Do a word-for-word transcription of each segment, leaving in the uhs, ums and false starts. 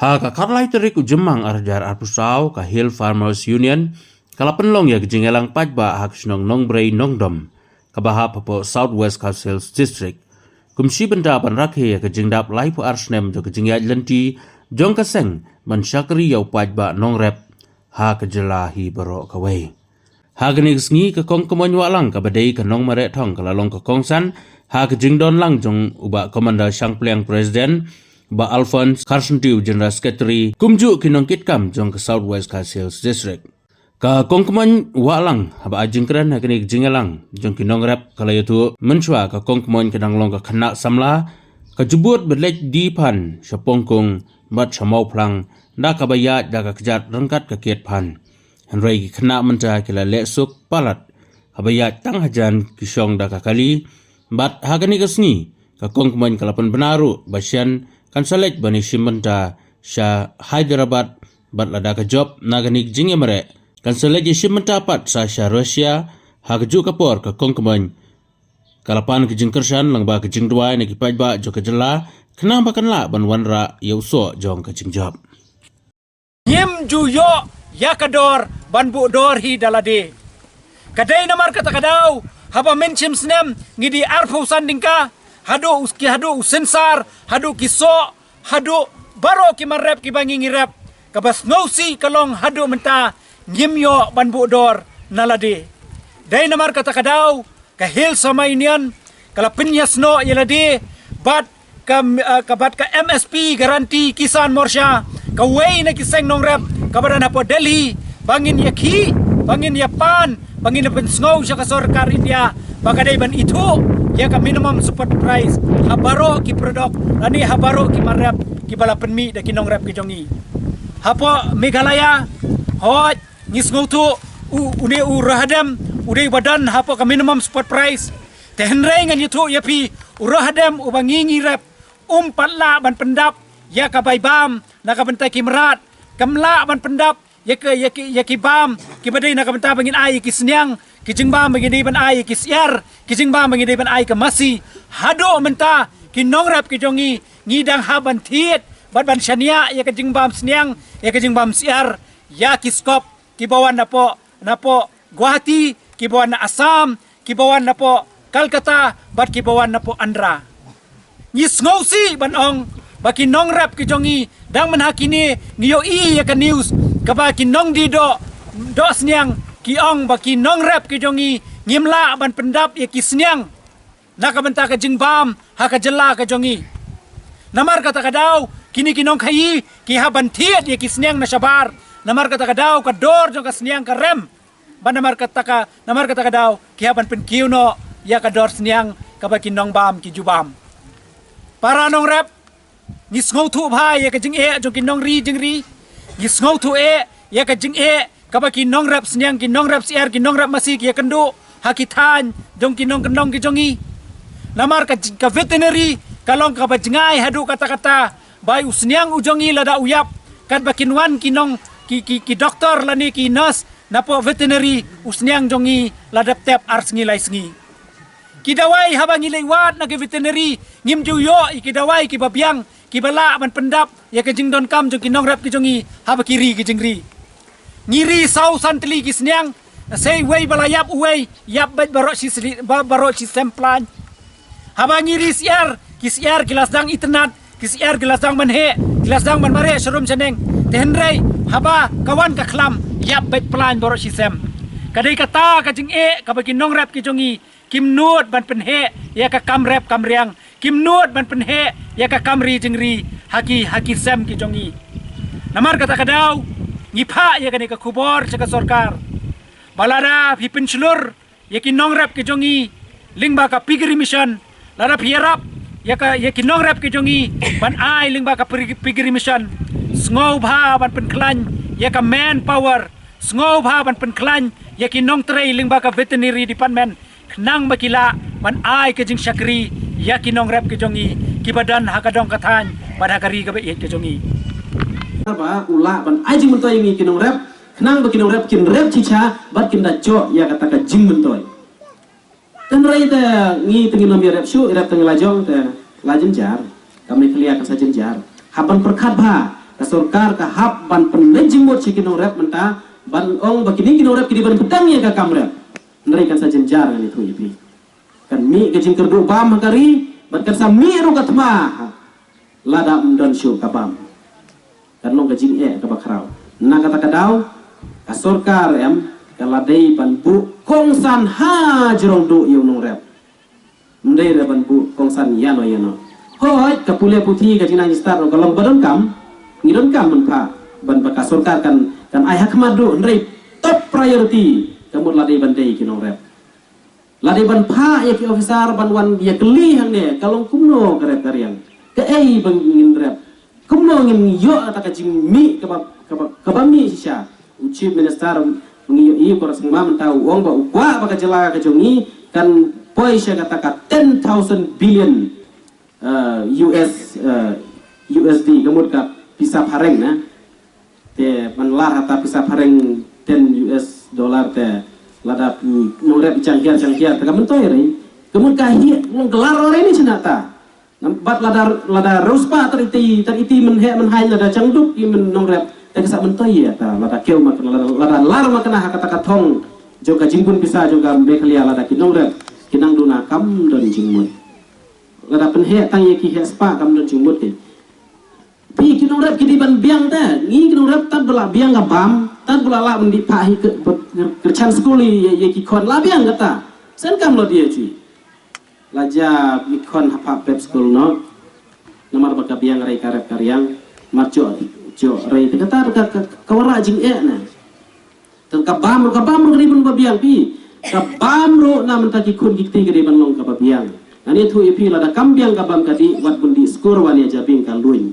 Ha ka khatlai tarik u Jymmang arhajar arphew saw, ka Hill Farmers Union ka la pynlong ïa ka jingïalang paidbah ha ka shnong Nongbrei Nongdom, kaba hap hapoh South West Khasi Hills District, kum shi bynta ban rakhe ïa ka jingdap laiphew ar snem jong ka jingïaid lynti jong ka seng ban shakri ïa u paidbah nongrep ha ka jylla hi baroh kawei. Ha kane ka sngi, ka Kong Kmoin Wahlang kaba dei ka nongmareh thong ka la long ka kongsan ha ka jingdon lang jong u Bah Commander Shangpliang, President, Bah Alphonse Kharsyntiew, General Secretary, kumjuh ki nongkitkam jong ka South West Khasi Hills District. Ka Kong Kmoin Wahlang haba ai jingkren ha kane ka jingïalang jong ki nongrep ka la ïathuh, mynshuwa ka Kong Kmoin ka dang long ka khynnah samla, ka ju bud ba leit die phan sha Pongkung bad sha Mawphlang da kaba ïaid da ka kjat ryngkat ka kiad phan. Hynrei ki khynnah mynta ki la leh suk palat haba ïaid tang hajan ki shong da ka kali. Bad ha kane ka sngi, ka Kong Kmoin ka la pynbna ruh ba shen kan sa leit ban ïashim bynta sha Hyderabad, bad lada ka jop na kane ka jingïamareh, kan sa leit ïashim bynta pat sa sha Russia. Ha kajuh ka por, ka Kong Kmoin ka la pan ka jingkyrshan lyngba ka jingduwai na ki paidbah jong ka jylla, khnang ba kan lah ban wanrah ïa u soh jong ka jingjop. Ngim ju ïoh ïa ka dor ban buh dor hi da lade. Ka dei namar kata ka daw, haba mynshim snem ngi die arphew san tyngka, haduh u, ki haduh u synsar, haduh ki soh, haduh baroh ki man rep kiba ngi ngi rep, kaba sngewsih ka long haduh mynta ngim ïoh ban buh dor na lade. Dei namar kata ka daw, ka Hill Farmers Union ka la pynïasnoh ïa lade bad ka, eh, ka bad ka M S P, Guarantee Kisan Morcha, kawei na ki seng nongrep kaba don hapoh Delhi, ba ngin ïakhih, ba ngin ïapan, ba ngin ïapynsngew sha ka sorkar India ba ka dei ban ithuh ïa ka minimum support price ha baroh ki product lane ha baroh ki man rep kiba la pynmih da ki nongrep ki jong ngi. Hapoh Meghalaya, hooid, ngi sngewthuh u, une u Rohadem u dei ba don hapoh ka minimum support price. Te hynrei ngan ïathuh ïa phi, u Rohadem uba ngi ngi rep um pat lah ban pyndap ïa ka bai bam na ka bynta ki mrad, kam lah ban pyndap ïa ka, ïa ki, ïa ki bam kiba dei na ka bynta ba ngin ai ïa ki sniang, ki jingbam ba ngin dei ban ai ïa ki syiar, ki jingbam ba ngin dei ban ai ka masi. Haduh mynta ki nongrep ki jong ngi, ngi dang hap ban thied bad ban shaniah ïa ka jingbam sniang, ïa ka jingbam syiar ïa ki skop kiba wan napoh, napoh Guwahati, kiba wan na Assam, kiba wan napoh Kolkata bad kiba wan napoh Andhra. Ngi sngewsih ban ong ba ki nongrep ki jong ngi, dang mynha kine ngi ïohi ïa ka news kaba ki nongdie doh, doh sniang ki ong ba ki nongrep ki jong ngi ngim lah ban pyndap ïa ki sniang na ka bynta ka jingbam ha ka jylla ka jong ngi. Namar kata ka daw, kine ki nongkhaïi ki hap ban thied ïa ki sniang na shabar. Namar kata ka daw, ka dor jong ka sniang ka rem. Bad namar kata ka, namar kata ka daw, ki hap ban pynkiew noh ïa ka dor sniang kaba ki nongbam ki ju bam. Para nongrep, ngi sngewthuh bha ïa ka jingeh jong ki nongri jingri. Ngi sngewthuh eh ïa ka jingeh kaba ki nongrep sniang, ki nongrep syiar, ki nongrep masi ki ïakynduh ha ki thaiñ jong ki nongkyndong ki jong ngi. Namar ka, ka veterinary ka long kaba jngai haduh katta katta. Bai u sniang u jong ngi lada u ïap, katba kin wan ki nong, ki, ki, ki doktor lane ki nurse napoh veterinary, u sniang jong ngi la dep tep ar sngi lai sngi. Ki dawai, haba ngi leit wad na ki veterinary, ngim ju ïoh ïa ki dawai kiba biang kiba lah ban pyndap ïa ka jingdonkam jong ki nongrep ki jong ngi haba ki ri ki jingri. Ngi ri saw san tylli ki sniang, sei wei ba la ïap uwei, ïap beit baroh shi sli-, ba-, baroh shi sem plaiñ. Haba ngi ri syiar, ki syiar ki la sdang itynnad, ki syiar ki la sdang ban heh, ki la sdang ban mareh sharum shaneng. Te hynrei haba ka wan ka khlam, ïap beit plaiñ baroh shi sem. Ka dei kata ka jingeh kaba ki nongrep ki jong ngi kim nud ban pynheh ïa ka kam rep kam riang, kim nud ban pynheh ïa ka kam ri jingri ha ki, ha ki sem ki jong ngi. Namar kata ka daw, ngi phah ïa kane ka khubor sha ka sorkar ba lada phi pynshlur ïa ki nongrep ki jong ngi lyngba ka piggery mission, lada phi ïarap ïa ka, ïa ki nongrep ki jong ngi ban ai lyngba ka piggery, piggery mission, sngewbha ban pynkhlaiñ ïa ka manpower, sngewbha ban pynkhlaiñ ïa ki nongtrei lyngba ka veterinary department, khnang ba ki lah ban ai ka jingshakri ïa ki nongrep ki jong ngi kiba don ha ka dong ka thaiñ bad ha ka ri kaba ïeit ka jong ngi. Ba u lah ban ai jingmyntoi ïa ngi ki nongrep, khnang ba ki nongrep kin rep shisha bad kin da shoh ïa kata ka jingmyntoi. Te hynrei te ngi te ngin ym ïarep shuh, ïarep te ngi la jong te la jynjar. Ka Meghalaya kan sa jynjar. Hap ban pyrkhat bha. Ka sorkar ka hap ban pynleit jingmut sha ki nongrep mynta, ban ong ba kine ki nongrep ki dei ban pdiang ïa ka kam rep. Hynrei kan sa jynjar ngan ïathuh ïa phi. Kan mih ka jingkyrduh bam ha ka ri, bad kan sa mih ruh ka thma lada ym don shuh ka bam. Kan long ka jingeh kaba khraw. Na kata ka daw, ka sorkar em, ka la dei ban buh kongsan ha jrong duh ïa u nongrep. Ym dei re ban buh kongsan ïano ïano. Hooid, ka pule puthi, ka jingnang jingstad ruh ka long ba donkam. Ngi donkam ban phah, ban ba ka sorkar kan, kan ai ha khmat duh, hynrei top priority ka mut la dei ban dei ki nongrep. La dei ban phah ïa ki officer ban wan ïa kylli hangne, ka long kumno ka rep ka riang. Kaei ba ngin rep. Kumno ngin ïoh kata ka jingmih kaba, kaba, kaba mih shisha. U Chief Minister ngi ïoh i por sngewbha mynta u ong ba u kwah ba ka jylla ka jong ngi kan poi sha kata ka ten thousand billion, eh, U S, eh, U S D, ka mut ka pisa phareng na. Te man lar hata pisa phareng ten U S dollar te lada, mm, nongrep jang hiar jang hiar te ka myntoi rei. Ka mut ka hi long ka lar rei ni chna ta. Nam bat lada, lada rospa tar iti, tar iti men he men hai lada chang duk i men nongrep. Te ka sa myntoi ïa ta lada keu ma kena, lada, lada lar ma kena ha kata ka thong. Jong ka jingbun pisa jong ka Meghalaya lada ki nongrep ki nang duna kam don jingmut. Lada pynheh tang ïa ki heh spah kam don jingmut te. Phi ki nongrep ki dei ban biang te, ngi ki nongrep tad ba la biang ka bam, tad ba la lah ban dih phah hi ke, ke, kyrchan skul ïa, ïa ki khon la biang kata. Sen kam lo dia chui. La ja ki khon ha phah pep skul no. Namar ba ka biang rei ka rep ka riang, mar jok, jok rei te kata ka, ka, ka wara jingeh na. Tang ka bam ruh, ka bam ruh ka dei ban ba biang phi. Ka bam ruh na mynta ki khun ki kti ka dei ban long kaba biang. Ngan ïathuh ïa phi lada kam biang ka bam ka dih wat bun dih skur wan ïa jabieng ka luin.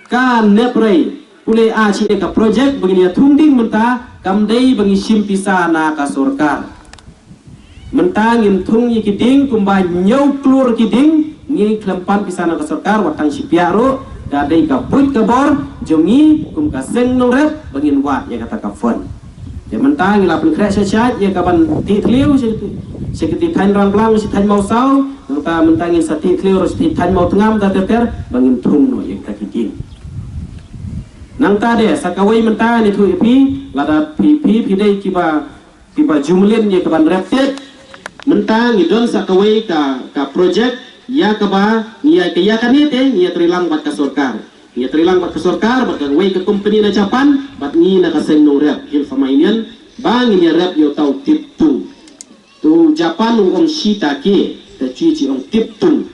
Ka nep rei pule a chi ka project ba ngin ïa thung ding mynta kam dei ba ngi shim pisa na ka sorkar. Mynta ngin thung ïa ki ding kumba hynñiew klur ki ding, ngi khlem pan pisa na ka sorkar wat tang shi piak ruh, ka dei ka buit ka bor jong ngi kum ka seng nongrep ba ngin wad ïa kata ka fund. Te mynta ngi la pynkhreh sha sha ïa ka ban tih thliew sha, sha ki thaiñ Rangblang, sha thaiñ Mawsaw, mynta, mynta ngin sa tih thliew ruh sha thaiñ Mawtngam da ter ter ba ngin thung noh ïa kata ki ding. Nangta de sa kawei mynta ngi thuh ïa phi, lada phi, phi, phi dei kiba kiba ju mlien ïa ka ban rep tied. Mynta ngi don sa kawei ka, ka project ïa kaba ngi ïa ka, ïa kane te ngi ïa treilang bad ka sorkar. Ngi ïa treilang bad ka sorkar bad kawei ka company na Japan bad ngi na ka seng nongrep Hill Farmer Union ba ngin ïa rep ïa uta u tip tung. Tu Japan u ong shiitake, te chi chi ong tip tung.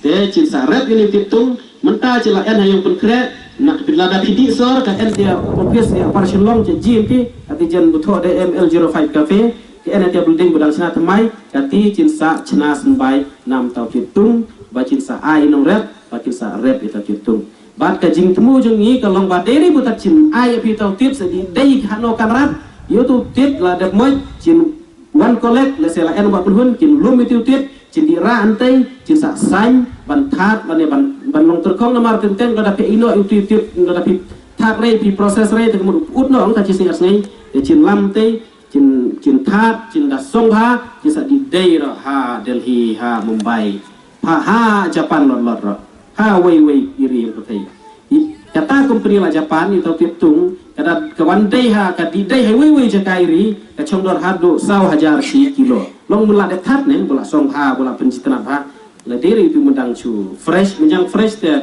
Te chin sa rep ïa une u tip tung, mynta chin la en ha ïong pynkhreh, na ka phi lada phi dih sor, ka en te office ïa Upper Shillong, te G M P, ka ti jen buthoh de M L zero five cafe, ka en te building ba dang shna thymmai, ka ti chin sa shna symbai na uta u tip tung, ba chin sa ai nongrep, ba chin sa rep ïa uta u tip tung. Bad ka jingthmu jong ngi ka long ba dei re buta chin ai ïa phi uta u tip sa dei dei hano kan rat, ïa uta u tip la dep moj, chin wan collect, lehse la en ba pynhun, kin lum ïa uta u tip, chin dih rah hangtei, chin sa sign, ban thad, ban, ban, ban long tyrkhong namar teng teng lada phi ïehnoh ïa uta u tip, lada phi thad rei, phi process rei, te ka mut ut noh, ka chi sngi ar sngi, te chin lam tei, chin, chin thad, chin da song bha, chin sa dih dei ruh ha Delhi, ha Mumbai, ha, ha Japan lot lot ruh, ha wei wei iri ïa pyrthei. I, kata company la Japan, ita u tip tung, ka da, ka wan dei ha, ka dih dei ha wei wei jaka iri, ka chong dor haduh saw hajar shi kilo. Long mula dep thad ne, mula song ha, mula pynjitnat ha. La dei ri tu mendang chu fresh, menjang fresh te,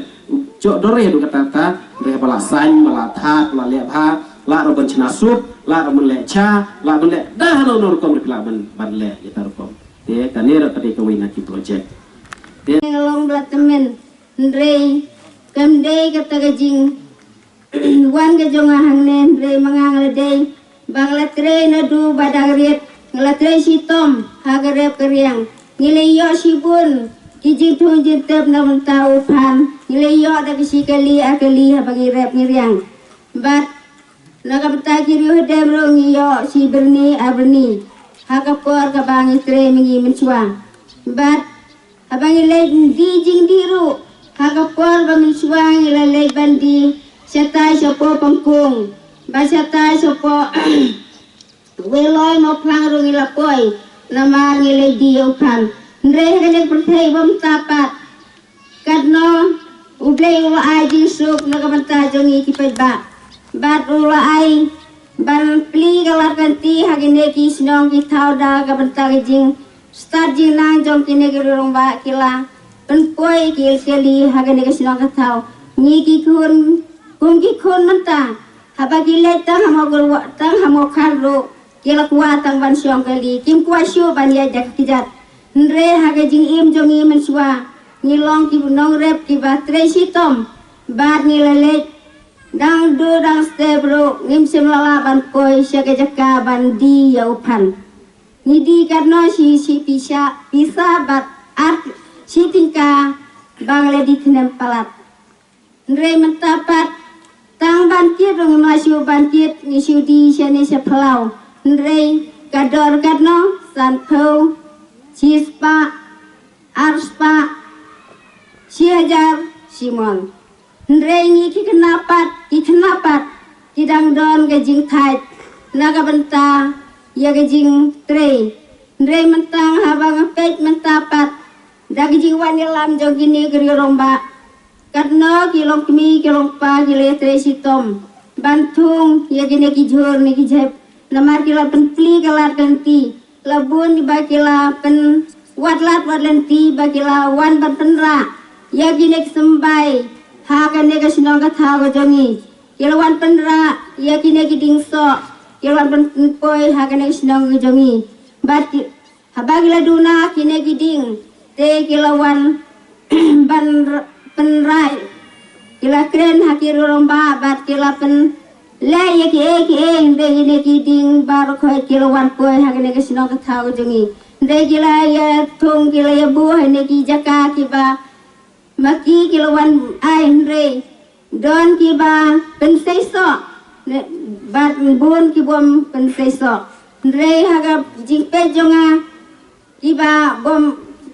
jok dor ri haduh kata ta, ri ba la saiñ, ba la thad, ba la leh bha, la ro ban chna sup, la ro ban leh cha, la ban leh, da hano no rukom ri la ban, ban leh, ita rukom. Te, kane ro ka dei kawei na ki project. Te. Ngi long bla tymmen, hynrei, kam dei kata ka jing, wan ka jong nga hangne hynrei ma nga nga la dei ba nga la trei naduh ba dang rit, nga la trei shitom ha ka rep ka riang. Ngi la ïoh shibun ki jingthung jingtep na bynta u Phan, ngi la ïoh da ka shi kali ar kali haba ngi rep ngi riang. Bad na ka bynta ki riew hadem ruh ngi ïoh shi byrni ar byrni ha ka por kaba ngi trei ma ngi mynshuwa. Bad haba ngi leit die jingdie ruh, ha ka por ba mynshuwa ngi la leit ban die shatai shapoh Pangkung, bad shatai shapoh Weiloi Mawphlang ruh ngi la poi, namar ngi leit die ïa u Phan. Hynrei ha kane ka pyrthei bym tap pat, katno U Blei u la ai jingsuk na ka bynta jong ngi ki paidbah. Bad u la ai ban plie ka lad ka lynti ha kine ki shnong ki thaw da ka bynta ka jingstad jingnang jong kine ki rangbah ki la pynpoi ki kali ha kine ki shnong ki thaw. Ngi ki khun, kum ki khun mynta, haba ki leit tang ha Mawkyrwat, tang ha Mawkhar ruh, ki la kwah tang ban shong kali, kim kwah shuh ban ïaid da ka kjat. Hynrei ha ka jingim jong ngi mynshuwa, ngi long ki nongrep kiba trei shitom, bad ngi la leit dang du dang step ruh, ngim shym la lah ban poi sha ka jaka ban die ïa u phan. Ngi die katno shi, shi pisa, pisa bad ar shi tyngka ba ngi la die thnem palat. Hynrei mynta pat, tang ban kit ruh ngim lah shuh ban kit, ngi shu die shane sha phyllaw. Hynrei ka dor katno, sanphew, shispah, arspah, shi hajar, shi mon. Hynrei ngi ki khynnah pat, ki khynnah pat, ki dang don ka jingthait na ka bynta ïa ka jingtrei. Hynrei mynta haba nga peit mynta pat, da ka jingwan ïalam jong kine ki rangbah, katno ki longkmie ki longkpa ki la trei shitom ban thung ïa kine ki jhur ne ki jhep, namar ki la pynplie ka lad ka lynti. La bun ba ki la pynwad lad wad lynti ba ki la wan ban pynrah ïa kine ki symbai ha kane ka shnong ka thaw ka jong ngi. Ki la wan pynrah ïa kine ki dieng soh, ki la wan pynpoi ha kane ka shnong ka jong ngi. Bad ki, haba ki la duna kine ki dieng, te ki la wan ban r-, pynrah, ki la kren ha ki rangbah bad ki la pynleh ïa kiei kiei, hynrei kine ki dieng baroh khoit ki la wan poi ha kane ka shnong ka thaw ka jong ngi. Hynrei ki la ïa thung, ki la ïa buh ha kine ki jaka kiba ma ki ki la wan ai, hynrei don kiba pynseisoh, ne, bad bun ki bym pynseisoh. Hynrei ha ka jingpeit jong nga, kiba bym,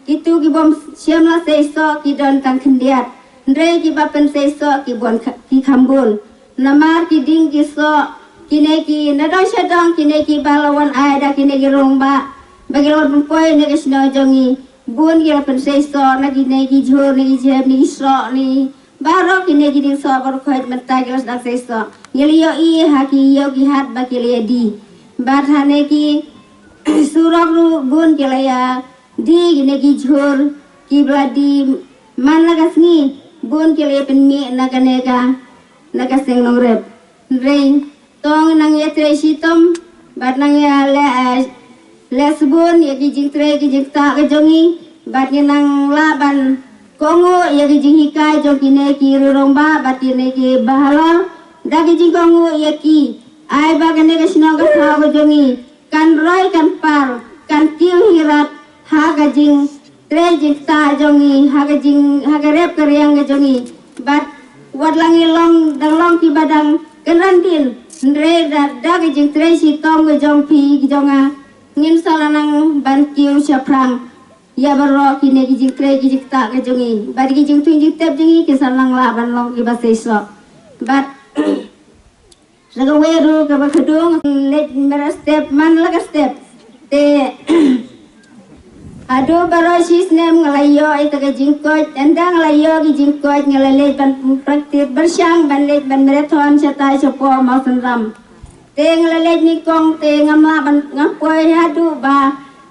kitu ki bym shym la seisoh ki don tang khyndiat. Hynrei kiba pynseisoh ki bun kha-, ki kham bun. Namar ki dieng ki soh, kine ki nadong shadong, kine kiba la wan ai da kine ki rangbah ba ki la wan pynpoi na ka shnong jong ngi. Bun ki la pynseisoh na kine ki jhur ne ki jhep ne ki soh ne baroh kine ki dieng soh baroh khoit mynta ki la sdang seisoh. Ngi la ïohi ha ki ïew ki hat ba ki la ïa die. Bad ha kine ki surok ruh bun ki la ïa die kine ki jhur kiba la die man la ka sngi, bun ki la ïa pynmih na kane ka, na ka seng nongrep. Hynrei to nang ïa trei shitom bad nang ïa leh, eh, leh sbun ïa ki jingtrei ki jingktah ka jong ngi, bad ngi nang lah ban kohnguh ïa ki jinghikai jong kine ki rangbah bad kine ki bahalor. Da ki jingkohnguh ïa ki, ai ba kane ka shnong ka thaw ka jong ngi kan roi kan par, kan kiew hirat ha ka jingtrei jingktah jong ngi, ha ka jing, ha ka rep ka riang ka jong ngi. Bad wat la ngi long, dang long kiba dang kynran dien, hynrei da, da ka jingtrei shitom ka jong phi ka jong nga, ngin sa la nang ban kiew shaphrang ïa baroh kine ki jingtrei ki jingktah ka jong ngi. Bad ki jingthung jingtep jong ngi kin sa nang lah ban long kiba seisoh. Bad sa kawei ruh kaba khadduh, leit mera step man la ka step. Te haduh baroh shi snem nga la ïoh ïa ka jingkoit, ynda nga la ïoh ki jingkoit nga la leit ban practice, byrshang ban leit ban marathon shatai shapoh Mawsynram. Te nga la leit nyngkong te ngam lah ban, nga poi haduh ba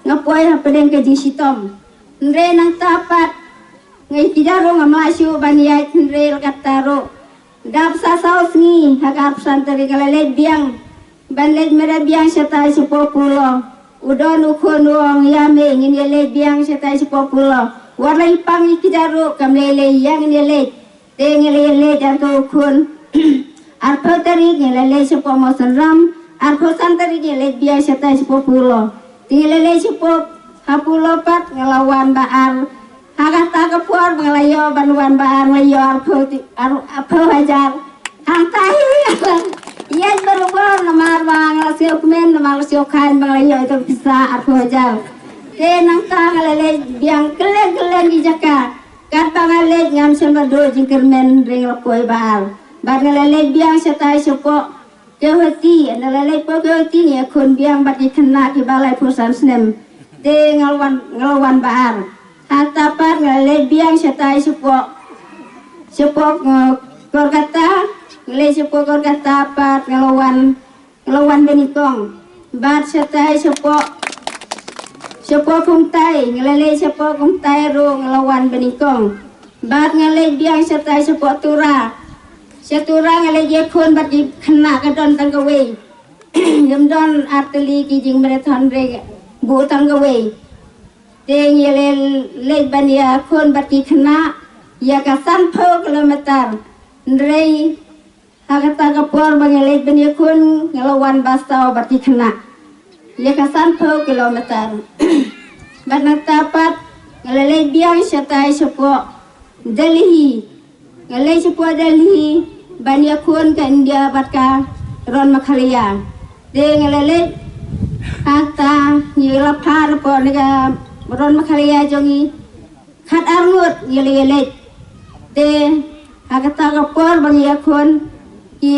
nga poi hapdeng ka jingshitom. Hynrei nangta pat, nga ïa ki jarum ngam lah shuh ban ïaid, hynrei la katta ruh, dap sa saw sngi ha ka arphew san tarik nga la leit biang, ban leit mera biang shatai shapoh Polo. U don u khun u ong ïa me ngin ïa leit biang shatai shapoh Polo. Wat la i pang ïa ki jarum kam lei lei ïa ngin ïa leit. Te ngi la ïa leit arto u khun. Arphew tarik ngi la leit shapoh Mawsynram, arphew san tarik ngi la leit biang shatai shapoh Polo. Te ngi la leit shapoh ha Polo pat nga la wan ba ar. Ha kata ka por ba nga la ïoh ban wan ba ar nga la ïoh arphew ti, ar, arphew hajar. Hangta hi ïa, ïa barabor namar ba nga la siew kmen, namar la siew khan ba nga la ïoh ïa ka pisa arphew hajar. Te nangta nga la leit biang kylleng kylleng ki jaka. Katba nga leit ngam shym la duh jingkyrmen, hynrei nga la poi ba ar. Bad nga la leit biang shatai shapoh Kewhati, nga la leit poh Kewhati, ngi ïakhun biang bad ki khynnah kiba laiphew san snem. Te nga la wan, nga la wan ba ar. Hangta pat nga la leit biang shatai shapoh Shapoh, eh, Kolkata, nga leit shapoh Kolkata pat nga la wan, nga la wan banyngkong. Bad shatai shapoh, shapoh Kumtai, nga la leit shapoh Kumtai ruh nga la wan banyngkong. Bad nga leit biang shatai shapoh Tura. Sha Tura nga leit ïakhun bad ki khynnah, ka don tang kawei. Ngam don ar tylli ki jingmarathon, re buh tang kawei. Te ngi la leit ban ïakhun bad ki khynnah ïa ka sanphew kilometer. Hynrei ha kata ka por ba nga leit ban ïakhun, nga la wan ba saw bad ki khynnah ïa ka sanphew kilometer. Bad nangta pat nga la leit biang shatai shapoh Delhi. Nga leit shapoh Delhi ban ïakhun ka India bad ka Ron Meghalaya. Te nga la leit, hangta ngi la phah napoh na ka Ron Meghalaya jong ngi khat ar ngut ngi la ïaleit. Te ha kata ka por ba ngi ïakhun, ki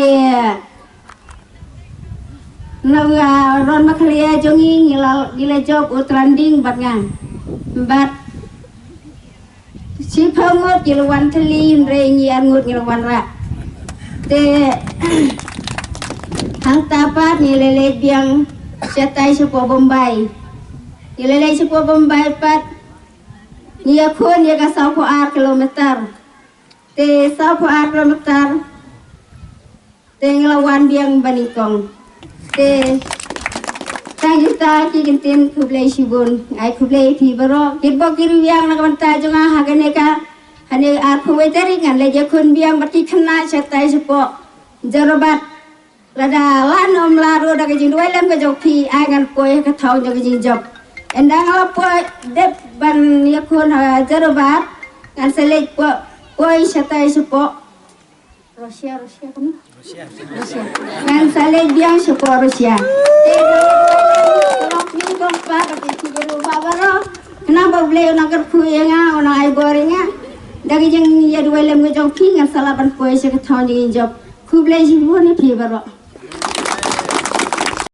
nong, ah, Ron Meghalaya jong ngi, ngi la, ngi la jop u Tranding bad nga. Bad shiphew ngut ki la wan thylli, hynrei ngi ar ngut ngi la wan rah. Te hangta pat ngi la leit biang shatai shapoh Bombay. Ngi la leit shapoh Bombay pat ngi ïakhun ïa ka sawphew ar kilometer. Te sawphew ar kilometer. Te ngi la wan biang banyngkong. Te tang kita ki kyntien, khublei shibun. Ai khublei phi baroh. Ki bok ki rwiang na ka bynta jong nga ha kane ka, ha kane arphew wei tarik ngan leit ïakhun biang bad ki khynnah shatai shapoh Jorabat. Lada lah ne ym lah ruh, da ka jingduwai lem ka jong phi ai ngan poi ha ka thaw jong ka jingjop. Ynda nga la poi dep ban ïakhun ha Jorabat, ngan sa leit poi, poi shatai shapoh Russia, Russia kumno? Russia. Ngan sa leit biang shapoh Russia. Te, tolong phi kong pa, ka phi baroh, ba baroh. Khnang ba U Blei un nang kyrkhu ïa nga, un nang ai bor ïa nga. Da ka jingïaduwai lem ka jong phi ngan sa lah ban poi sha ka thaw jong ka jingjop. Khublei shibun ïa phi baroh.